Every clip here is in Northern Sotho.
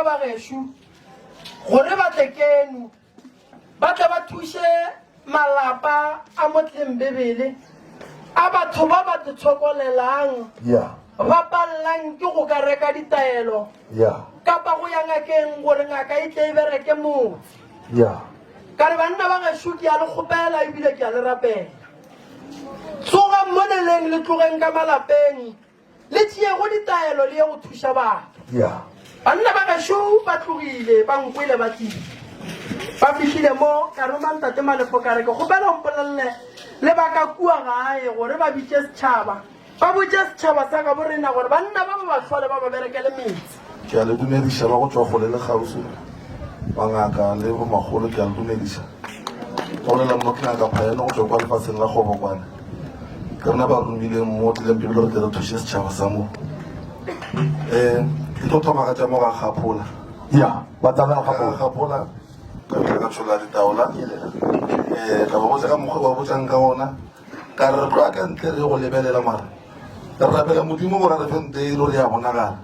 ba ba gešo gore ba tle keno ba tle ba thuše malapa a motleng Bibele a batho ba ba titshokolelang Yeah. ba pallang ke go ka reka ditaelo Yeah. kapa go ya ngakeng gore ngaka e tle e bereke motse. Yeah. Ka re banna ba gešo ke a le kgopela ebile ke a le rapela. Tsogang mo leleng le tlogeng ka malapeng Le tšeego ditaelo le ye go thuša batho. Yeah. Banna ba gešo ba tlogile, ba nkwele ba tlile. Ba fihlile mo, ka roma ntate Malefo ka re ke kgopela o mpolelele lebaka kua gae gore ba bitše setšhaba, ba botše setšhaba sa gabo rena gore banna ba ba ba hlole ba ba berekele metse. Ke a le dumediša ba go tšwa kgole le kgauswi, bangaka le bomakgolo, ke a le dumediša. Go bolela mo ke ngaka Phayane go tšwa kwa lefatsheng la Kgobokwane. Ke rena ba romileng mo tlileng pele re tle re thuše setšhaba sa mo. Um ke tlo thoma ka tša mo ga Kgaphola. Ya, ba tsamaya Ga Kgaphola. Kgaphola ka fihla ka tšhola ditaola. Um ka ba botša ka mokgwa ba botšang ka gona. Ka re re tlo ya ka ntle re ye go lebelela mara re rapela Modimo gore a re fe nte e le gore ya bonagala.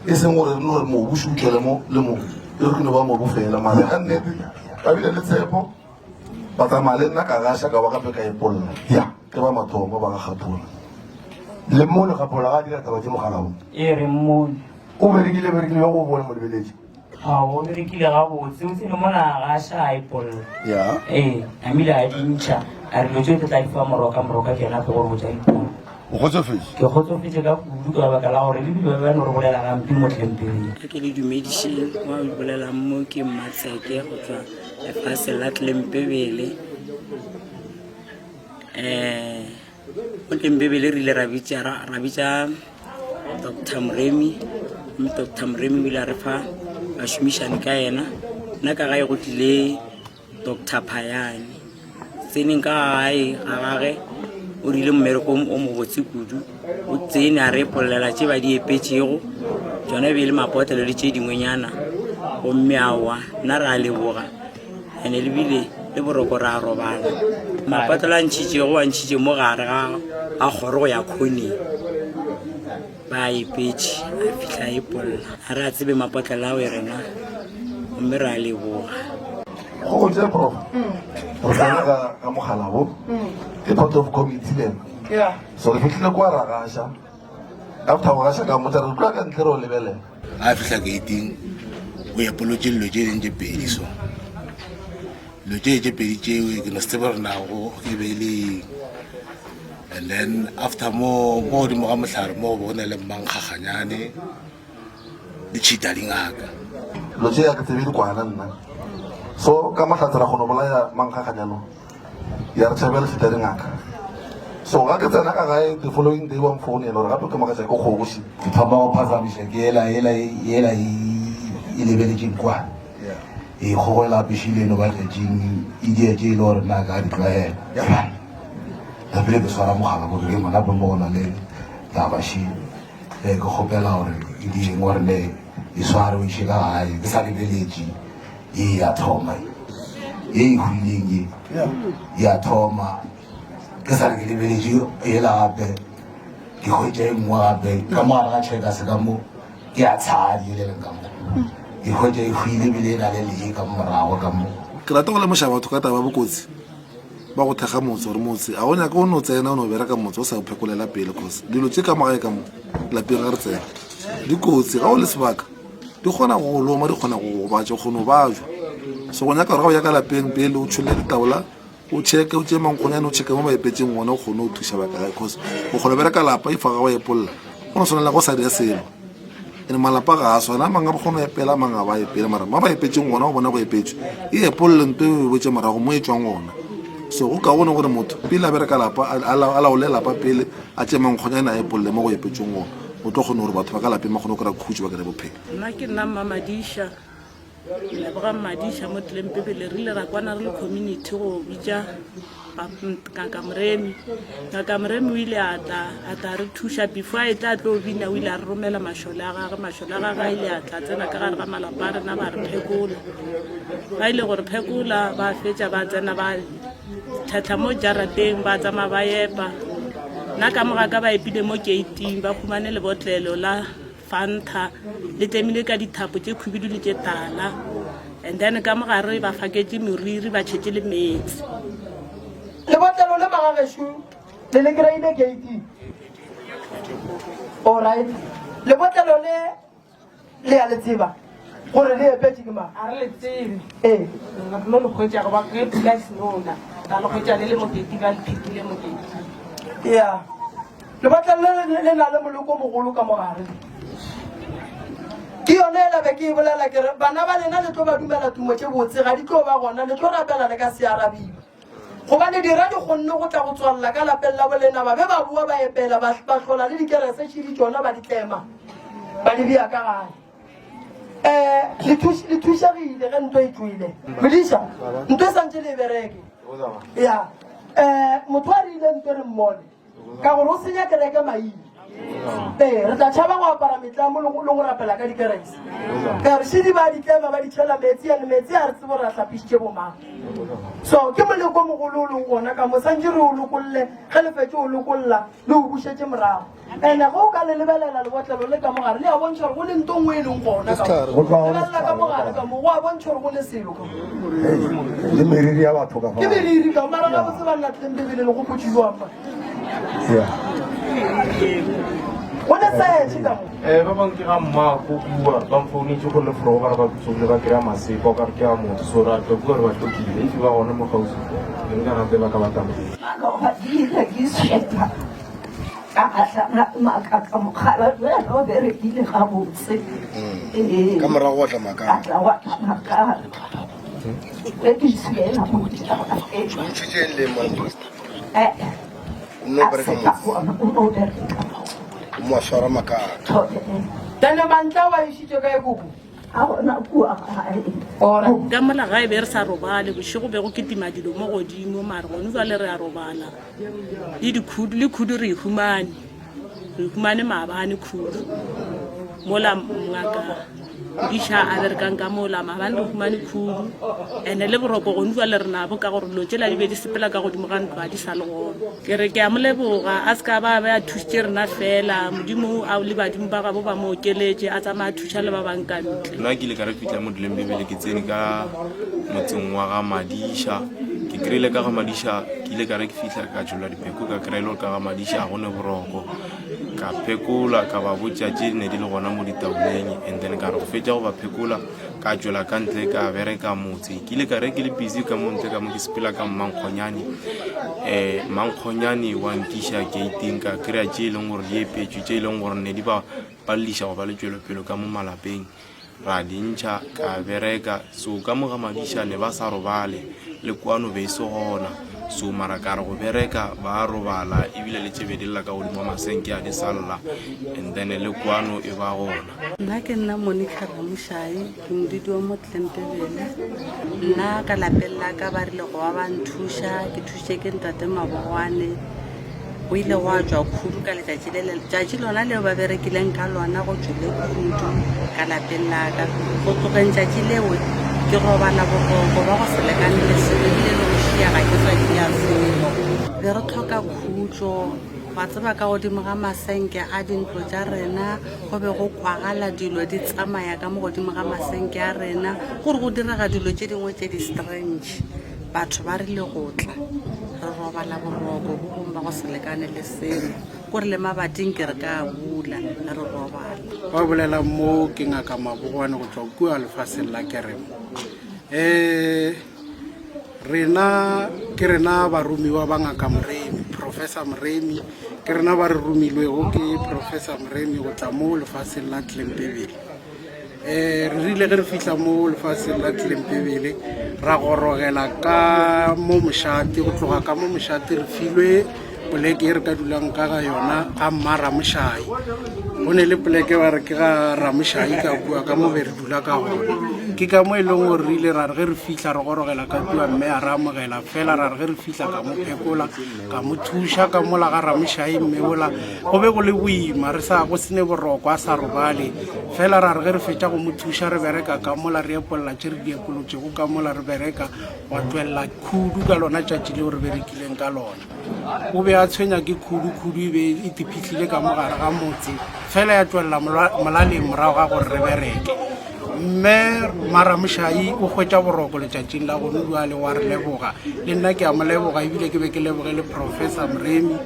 E seng gore re no re mobu še o tšwele mo le mo e re ke no ba mobu fela mara ka nnete ba bile le tshepo ba tsamaya le nna ka gaša ka ba gape ka epolla Ya. ke ba mathomo ba ga Kgaphola. Le mmone Kgaphola ga a dira taba tše mogala wo. Ee, re mmone. O berekile berekile bjang o bone mo lebeletše. A o berekile gabotse, o tsene mola a gaša a epolla. Ya. Ee, namile a di ntšha, a re dilo tšeo ke tla di fa moroka, moroka ke yena a tlo go re botša dipolo. O kgotsofetše? Ke kgotsofetše ka kudu ka baka la gore le bile ba no re bolela gampe mo tlempeng. A ke le dumedišeng, wa o bolelang mo ke Mmatseke go tšwa lefaseng la Tlempebele. Um mo Tlempebele re ile ra bitša ra ra bitša Doctor Moremi, mme Doctor Moremi o ile a re fa bašomišani ka yena. Nna ka gae go tlile Doctor Phayane. Tseneng ka gae ga gage o rile mmereko o mobotse kudu. O tsene a re epollela tše ba di epetšego, tšona e be e le mapotlelo le tše dingwenyana. Gomme aowa nna re a leboga ene le bile le boroko re a robala. Mapotlelo a ntšhitšego a ntšhitše mo gare ga kgoro go ya khoneng. Ba a epetše a fihla a epolla. Ga re a tsebe mapotlelo ao e rena gomme re a leboga. Go go tšea prof re tsena ka ka mogala wo ke part of committee le ena Yeah. so re fihlile kwa ra gaša after go gaša ka mmotsa re tloa ka ntle re o lebelela a fihla gating o epolotše dilo tše ding tše pedi so dilo tše tše pedi tšeo ke no se tsebe gore nago e be e le eng and then after mo mo godimo ga mohlare mo go be go na le mmankgaganyane le tšhita dingaka dilo tše ya ke tsebe dikwana nna so ka mahlatse ra kgona go bolaya mankgaganyano ya re tšhabela tšhita dingaka so ga ke tsena ka gae the following day wa mfounela gore gape ke makatša ke kgoši ke thoma go phazamiša ke ela ela ela e lebeletšeng kwa e kgogo e lapešile e no ba tšatšing e die tše e le gore nna ka di tlwaela napile ke swara mogala gore ke ngwana mo go na le tabaši Ge ke kgopela gore e di eng gore ne e sware o iše ka gae ke sa lebeletše ye ya thoma ye e hwileng ye ya thoma ke sa re ke lebeletše yela gape ke hwetša e nngwe gape ka mo gare ga checkers ka mo ke ya tshadi e leleng ka mo ke hwetša e hwile ebile e na le lee ka morago ka mo Ke rata go lemoša batho ka taba ya bokotsi ba go thekga motse gore motse a o nyaka o no tsena o no bereka motse o sa o phekolela pele cause dilo tše ka mo gae ka mo lapeng ga re tsena dikotsi ga o le sebaka di kgona go go loma di kgona go gobatša o kgona go bajwa so go nyaka gore ga o ya ka lapeng pele o tšholle ditaola o checke o tšee mankgonyane o checke mo ba epetseng gona o kgone go thuša ba ka gae cause o kgona bereka lapa ifa ga o epolla go no tshwanela go sa dira selo And malapa ga a swana, a mangwe a kgona go epela, a mangwe ga ba epele, mara ma ba epetseng gona o bona go epetswe, e epolle nto e o botse morago mo e tswang gona. So go kaone gore motho pele a bereka lapa, a laole lapa pele, a tšee mankgonyane a epolle mo go epetsweng gona, o tlo kgona gore batho ba ka lapeng ba kgone go kry-a khutšo, ba kry-e bophelo. Nna ke nna Mmamadisha. Lebogang Madisha mo Tlempebele. Re ile ra kwana re le community go bitša Ngaka Moremi. Ngaka Moremi o ile a tla a tla re thuša before a etla a tlo bina o ile a re romela mašole a gagwe. Mašole a gagwe a ile a tla tsena ka gare ga malapa a rena ba re phekola. Ba ile go re phekola ba fetša ba tsena ba tlhatlha mo jarateng ba tsamaya ba epa. Nna ka mo ga ka ba epile mo gate-ing ba humane lebotlelo la. Fanta le tlemile ka dithapo tše khubidu le tše tala and then ka mogare ba faketše moriri ba tšhetše le meetse. Lebotlelo le magagešo le le kry-ile gate. Alright. Lebotlelo le le a le tseba gore le epetše ke mang? A re le tsebe. Ee. Re no le hwetša goba ge pula e seno na, ra le hwetša le le moketi ba le phekile moketi. Ya. Lebatlelo le le na le moloko o mogolo ka mogare. Ke yone e labe ke e bolela ke re bana ba lena le tlo ba dumela tumo tše botse ga di tlo ba gona le tlo rapela le ka se arabiwe. Gobane dira di kgonne go tla go tswalela ka lapeng la bolena ba be ba boa ba epela ba ba hlola le dikerese tšhidi tšona ba di tlema ba di bea ka gae. Um le thuš- le thušegile ge nto e tšwele. Modiša nto e santše le e bereke. Ya. Um motho a rile nto re mmone. Ka gore o senya kereke maina. Ee, re tla tšhaba go apara metlamo le go rapela ka dikerese. Ka re šedi ba di tlema ba di tšhela metsi and metsi a re tsebo re a hlapišitše bomang. So ke moleko mogolo o leng gona ka mo santše re o lokolle ge le fetše o lokolla le o bušetše morago. Ene ge o ka le lebelela lebotlelo le ka mogare le a bontšha gore go ne nto nngwe e leng gona ka mo. Lebelela ka mogare ka mo go a bontšha gore go ne selo ka mo. Le meriri ya batho ka Ke meriri ka mara gabotse ba nna tleng bebele le gopotše jwang ba. Go ne search ka mo. Eh, ba bangwe ke ga mmako kua ba mfounetše go lefrogo ba re ba tsogile ba kry-a masepa o ka re ke a motho so ra tla kua re ba hlokile if ba gona mo kgauswi ne nka gape ba ka ba tsamaya. Maloba ke ile ke sweta ka gahlana le makaka mokgalabje yena o berekile gabotse. Ee. Ka morago gwa tla makala. Ka tla gwa tla makala. Ge ke swiela motho a O ntšhitše le mo Eh. O no A bereka se ka motse. bona o no bereka mo. O mo a swara makala. Thobela. Then mantla wa išitše kae koko? A gona kua gae. Ka mola gae be re sa robale bošego be go kitima dilo mo godimo mare gone jwale re a robala le dikhudu le khudu re e humane re humane maabane khudu mola ngaka Modiša a berekang ka mola maabane re humane khudu ene le boroko gone jwale re nabo ka gore dilo tšela di be di sepela ka godimo ga ntlo ga di sa le gona ke re ke a mo leboga a se ka ba ba a thušitše rena fela modimo a le badimo ba gabo ba mo okeletše a tsamaya a thuša le ba bang ka ntle nna ke ile ka re fitlha mo dileng bebele ke tsene ka motseng wa ga madiša ke kry-ile ka ga madiša ke ile ka re ke fitlha ka tšhola dipheko ka kry-e le gore ka ga madiša ga go ne boroko ka phekola ka ba botša tše ne di le gona mo ditaoleng and then ka re go fetša go ba phekola ka tšwela ka ntle ka bereka motse ke ile ka re ke le busy ka mo ntle ka mo ke sepela ka mmankgonyane um mmankgonyane wa nkiša gating ka kry-a tše e leng gore di epetšwe tše e leng gore ne di ba paleliša go ba le tšwelopele ka mo malapeng ra di ntšha ka bereka so ka mo ga madiša ne ba sa robale le kwano be e se gona so mara ka re go bereka ba robala ebile le tšebe di lla ka godimo ga masenke a di sa lla and then le kwano e ba gona. Nna ke nna Monica Ramošai, ke modudi wa mo Tlentebele. Nna ka lapeng la ka ba rile go ba ba nthuša, ke thušitše ke ntate Mabogwane. Go ile gwa tšwa khudu ka letšatši le letšatši lona leo ba berekileng ka lona go tšwile khudu ka lapeng la ka. Go tlogeng tšatši leo ke robala boroko ba go se lekane le selo ebile le go šia ga ke sa šia selo. Be re tlhoka khutšo wa tseba ka godimo ga masenke a dintlo tša rena go be go kwagala dilo di tsamaya ka mo godimo ga masenke a rena gore go direga dilo tše dingwe tše di strange. Batho ba rile go tla, re robala boroko bo bongwe ba go se lekane le selo, ko re le mabating ke re ka a bula, re robala. Ba bolela mo ke ngaka Mabogwane go tšwa kua lefaseng la Kerema. Um rena ke rena baromiwa ba ngaka Moremi, Professor Moremi, ke rena ba re romilwego ke Professor Moremi go tla mo lefaseng la Tlempebele. Um re rile ge re fihla mo lefaseng la Tlempebele ra gorogela ka mo mošate, go tloga ka mo mošate re filwe poleke e re ka dulang ka ga yona ga mma Ramošai. Go ne le poleke ba re ke ga Ramošai ka kua ka mo be re dula ka gona. Ke ka mo e leng gore re ile ra re ge re fihla re gorogela ka kua mme a re amogela fela ra re ge re fihla ka mo phekola ka mo thuša ka mola ga Ramošai mme ola go be go le boima re sa go sene boroko a sa robale fela ra re ge re fetša go mo thuša re bereka ka mola re epolla tše re di epolotšego ka mola re bereka wa tšwelela khudu ka lona tšatši leo re berekileng ka lona. O be a tshwenya ke khudu, khudu e be e tiphihlile ka mo gare ga motse fela ya tšwelela molaleng morago ga gore re bereke. Mme Maramošai o hwetša boroko letšatšing la gone bjale wa re leboga. Le nna ke a mo leboga ebile ke be ke leboge le Professor Moremi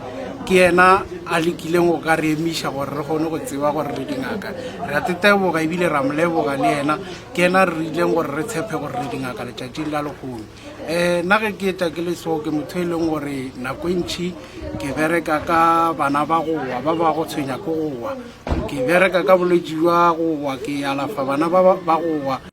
ke yena a lekileng go ka re emiša gore re kgone go tseba gore re dingaka. Re a teteboga ebile ra mo leboga le yena ke yena re rileng gore re tshepe gore re dingaka letšatšing la lehono. Um nna ge ke eta ke le so ke motho e leng gore nako e ntšhi ke bereka ka bana ba go wa ba ba go tshwenya ke go wa ke bereka ka bolwetši jwa go wa ke alafa bana ba ba go wa.